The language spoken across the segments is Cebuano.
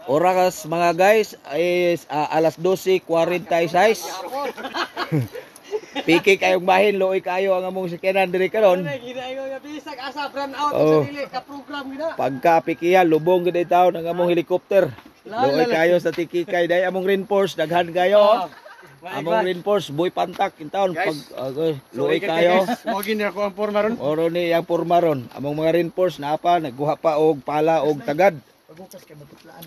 Oras, mga guys, is alas 12:46. Piki kayong bahin, luoy kayo ang among sakyanan diri karon. Bisag asa brand out Oh. sa dili ka program gina. Pagka pikihan, lubong gid taon ang among helicopter. Luoy kayo sa tikikay dahil among reinforce daghan kayo. Among reinforce boy pantak in taon pag luoy kayo. Mo gini ako ang forma ron. Oro ni ang porma ron. Among mga reinforce naa pa nagguha pa og pala og tagad.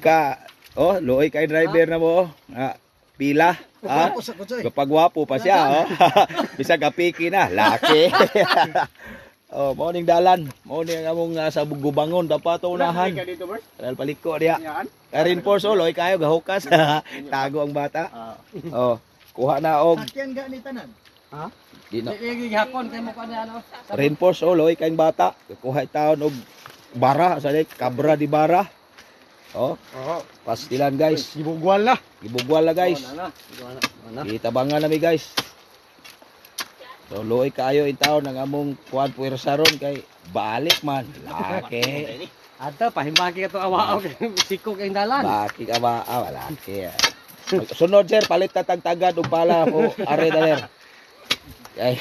Ka oh, luoy kay driver na mo, oh. Ah, pila. Ha? Kapagwapo pa siya, oh. Bisag apiki na, laki. Oh, mao ning dalan. Mao ni ang among sa gubangon dapat unahan. Ka dito, bro. Dal paliko diha. Yan. Kay reinforce, oh, luoy kayo gahukas. Tago ang bata. Oh, kuha na og Sakyan ga ni tanan. di na Dili gihapon kay mo pa niya ano. Reinforce, oh, loy kayong bata. Kuha taon og bara sa kabra di bara. Oh, Oo. pastilan, guys. Gibugwal na. Gibugwal na, guys. Na. Na. Gitabangan nami, guys. So luoy kaayo in taon ang among kuan puwersa ron kay balik man. Laki. Adto pahimbagi ka to awaw siko kay dalan. Baki ka ba? Ah, laki. Ah. Sunod, sir, palit na tagtagad og pala ko are daler. Ay,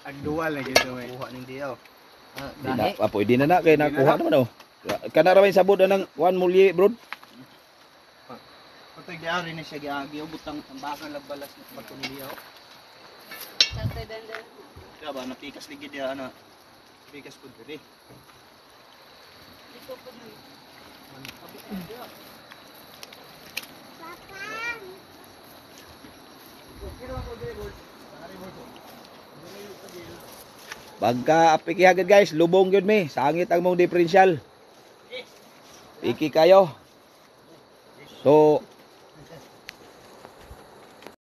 Agdual na gito eh. Kuha ning diyaw. di na, ah, pwede na na kay nakuha naman, oh. Kana ra may sabod na ng kuan mulye, bro. Patoy giari ni siya giagi butang tambakan lagbalas na bato ni diyaw. Kaya ba napikas ligi diya ana. Pikas pud diri. Pagka apikihagad, guys, lubong yun mi. Sangit ang mong diferensyal. Piki kayo. So,